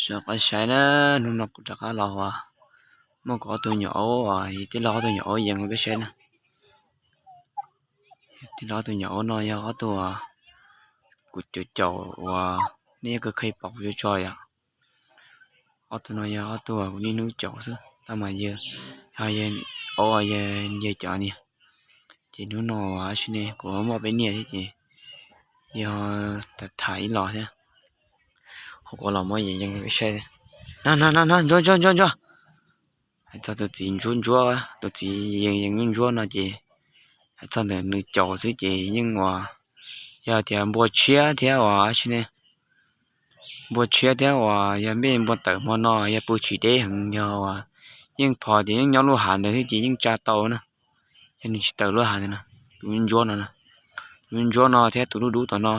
Rov qab saib na, hnub no kuv rov qab los uas muaj kuv ob tug nyuam aub, tij laug ob tug nyuam aub yees rau peb saib na. Tij laug ob tug nyuam aub no yog ob tug kuv caum caum uas nej yeej kheev pom kuv tso tso yom. Ob tug no yog ob tug kuv niaj hnub caum xwb tab mas yog aub yog yawg caum niag. Ces hnub no ua si ne kuv muaj peb niag thiab ces yog tham ib los thiab. Hauv kuv los muab yees yees rau peb saib. Na na na na, ntsuab ntsuab ntsuab ntsuab. Hais txog tus txiv ntsuab ntsuab, tus txiv yees yees ntsuab ntsuab no ces hais txog ntawm nws caum xwb ces yeej ua, yog tias npua tshiab thiab ua si ne, npua tshiab thiab uas yog npej npua tawm hmo no yog pw tsis deb heev, yog uas yeej phom tias yeej nyob lub hav ntawd thiab ces yeej tsa tau na. Yog nws tsis tawm lub hav ntawd na, tus ntsuab no, tus ntsuab no thiab tus dub dub tom no,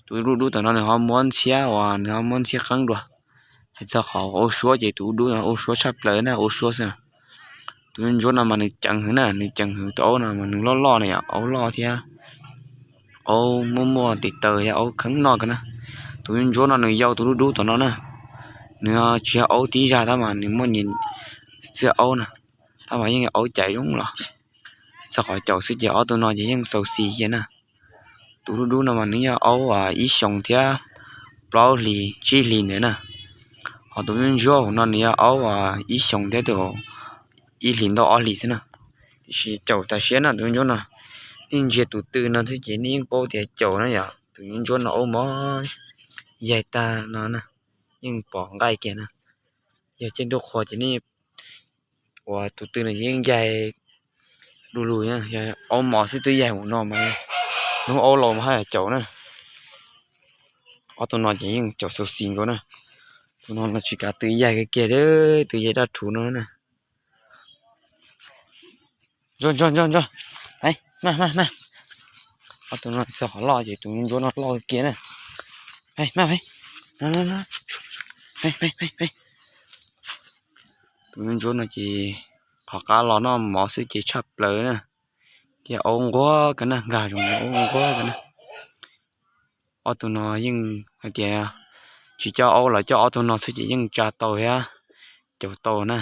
tus dub dub tom no nws ho muab ntxhiab uas nws ho muab ntxhiab qeeb dua. Hais txog qhov ua suab ces tus dub dub no ua suab tshaj plaws na, ua suab xwb. Tus ntsuab no mas nws ceev heev na, nws ceev heev, tus aub no mas nws loj loj na yom, aub loj thiab aub muaj muaj tes taw thiab aub kheev noj kawg na. Tus ntsuab no nws yau tus dub dub tom no na, nws tsis yog aub tib zag tab mas nws muaj nyias txiv txiaj aub na, tab mas yeej yog aub cais zoo los. Txog qhov caum xwb ces ob tug no ces yeej xau xis kiag na. Tus dub dub no mas nws yog aub ib xyoos thiab plaub hlis tsib hlis ntawd na. Ho tus ntsuab hauv no nws yog aub ib xyoos thiab tus ib hlis ntau ob hlis xwb na. Tiam sis caum tas siab na, tus ntsuab no nej ntsia tus tw no xwb ces nej yeej paub tias caum na yom. Tus ntsuab no aub mos yaig tag no na, yeej pom nqaij kiag na. Yog caij ntuj qhua ces nej ua tus tw no yeej yaig du lug, yog aub mos xwb twb yaig mus no mas, hnub aub laus mas haj yam caum na. Ob tug no ces yeej caum xau xis nkaus na. Tus no no tsis kav tw yaig kiag kiag, tw yaig daj rhuv no na. Ntsuab ntsuab ntsuab ntsuab, maj maj maj. Ob tug no txog qhov loj ces tus ntsuab no loj kiag na. Maj, tus ntsuab no ces qhov qab los noj mov xwb ces tshaj plaws na. Thiab aub nquag kawg na, nkag zoo aub nquag kawg na. Ob tug no yeej hais tias tsis coj aub los coj ob tug no xwb ces yeej tsa tau thiab caum tau na.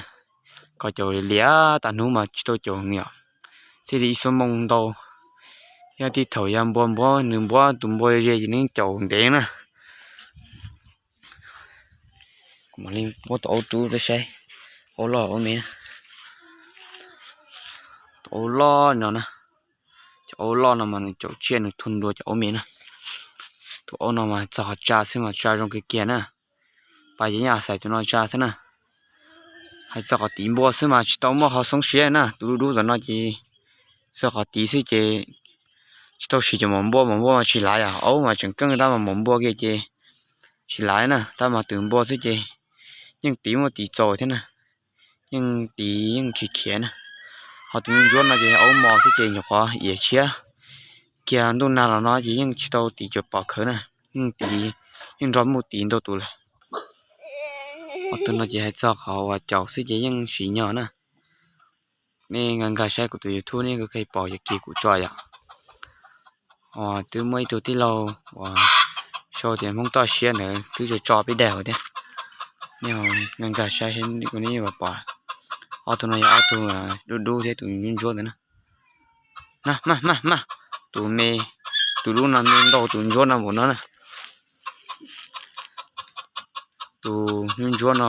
Koj caum liam tas hnub mas tsis tau caum yom, thiaj li ib xuab moos ntau. Yog tej thaum yog npua npuab, nws npuab tus npua ze ces nws caum ntev na. Kuv mam li muab tus aub rub peb saib, aub loj aub me. Tus aub loj no na, cov aub loj no mas nws caum tsiaj nws thua dua cov aub me na. Tus aub no mas txog qhov tsa xwb mas tsa zoo kiag kiag na. Pas ces yeej xaiv tus no tsa xwb na. Hais txog qhov tiv npua xwb mas tsis tau muaj qhov xoob siab na, tus dub dub tom no ces txog qhov tiv xwb ces tsis tau siv cov mom npua, mom npua mas tsis lav yom, aub mas tseem keej tab mas mom npua kiag ces tsis lav na, tab mas tus npua xwb ces yeej tiv muaj tiv txaus thiab na. Yeej tiv yeej tsis khiav na. Ho tus ntsuab no ces aub mos xwb ces nyuam qhuav iam tshiab kiag ntuj nag los no ces yeej tsis tau tiv cov pom khawv na, yeej tiv, yeej nrog muj tiv ntau tus lawm. Ob tug no ces hais txog qhov uas caum xwb ces yeej tsis nyog na. Nej nkag nkag saib kuv tus YouTube nej kuj pom yog kiag kuv tso yom. Os, twb muaj ib tug tij laug uas sau tias Hmoob Toj Siab ntawd twb tso tso peb daim thiab. Nej nkag nkag saib kuv nej pom, ob tug no yog ob tug dub dub thiab tus ntsuab ntsuab ntawd na. Maj maj maj, tus me, tus dub no me ntau tus ntsuab no npaum no na. Tus ntsuab ntsuab no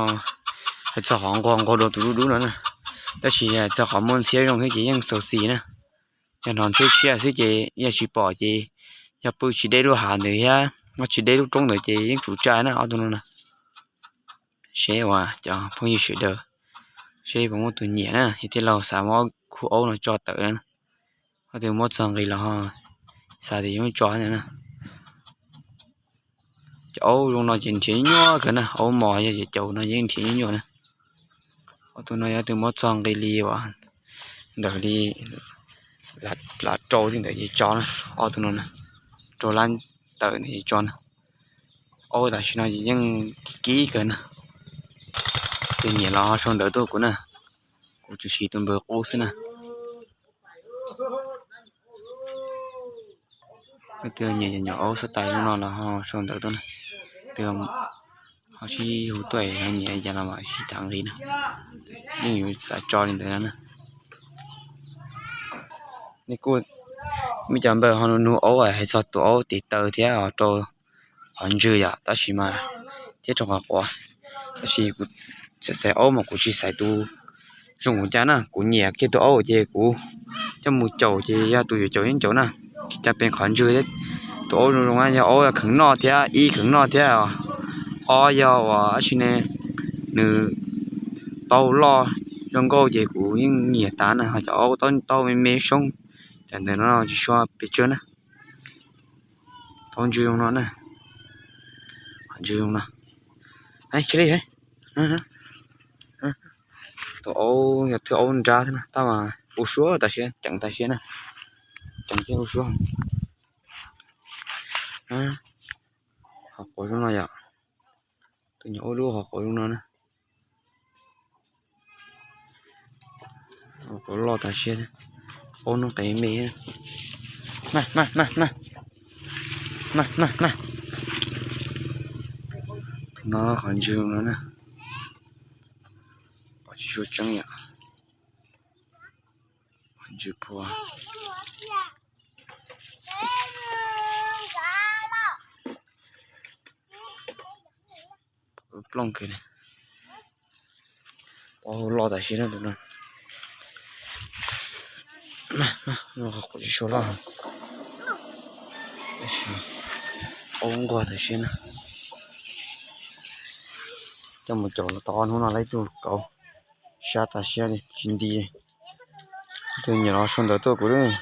hais txog qhov nquag nquag dua tus dub dub no na, tab sis hais txog qhov muaj ntxhiab zoo thiab ces yeej xaus xis na. Yog hnov ntxhiab tshiab xwb ces yog tsis pom ces yog pw tsis deb lub hav ntawd thiab noj tsis deb lub roob ntawd ces yeej tsum tsa na ob tug no na. Seb uas cov phooj ywg sawv daws, seb puas muaj tus nyiam na, yog tij laug xav muab khub aub no tso tawm na, ob tug muab txog nqi los ho xav tias yuav tso na. Cov aub zoo no ces nrhiav nyuaj kawg na, aub mos yog caum no yeej nrhiav nyuaj nyuaj na. Ob tug no yog tus muab txog nqi li uas ntawm li lam rau li ntawd ces tso na, ob tug no na, rau lab tawm ntawd ces tso na. Aub tam sim no ces yeej kib kib kawg na. Tus nyiam los sau ntawv tuaj kuv na, kuv tsuas siv tus npawb qub xwb na. Leej twg nyiam nyuam aub xab tais zoo no los ho sau ntawv tuaj na. Tus Sib hu tuaj nyiam cas los mas sib tham nqi na. Yeej yuav xav tso li ntawd na. Nej kuj, muaj cov npawg ho nug nug aub hais txog tus aub tiv taw thiab rau qhov ntswg yom, tab sis mas thiab rau qhov quav. Tab sis kuv xaiv aub mas kuv tsis xaiv tus zoo kuv cas na, kuv nyiam kiag tus aub ces kuv coj mus caum ces yog tus yuav caum yeej caum na. Tsis tas pes qhov ntswg thiab. Tus aub zoo zoo yog aub kheev noj thiab ib kheev noj thiab, ob yog ua dab tsi ne, nws tau loj zoo nkauj ces kuv yeej nyiam tas na. Ho cov aub taub me me soob, cov ntawd no tsis tshua pes tsawg na. Taub ntswg zoo no na, ntswg zoo no. Tus aub yog thwj aub nrab thiab na, tab mas ua suab tas siab, ceev tas siab na, ceev thiab ua suab. Ho quav zoo no yom, tus nyuam aub dub ho quav zoo no na. Quav loj tas siab, aub noob qes me. Maj, maj, maj, maj, maj, maj. Tus no qhov ntswg no na, pom tsis tshua tseeb yom. Qhov ntswg phua. Plooj kiag li. Aub loj tam siab na tus no. Qhov tsis tshua loj, tab sis aub nquag tam siab na. Coj mus caum los tau ob hnub no lawm ib tug kauv, sab tas siab li tsis nti. Tus nyiam los sau ntawv tuaj kuv lawm.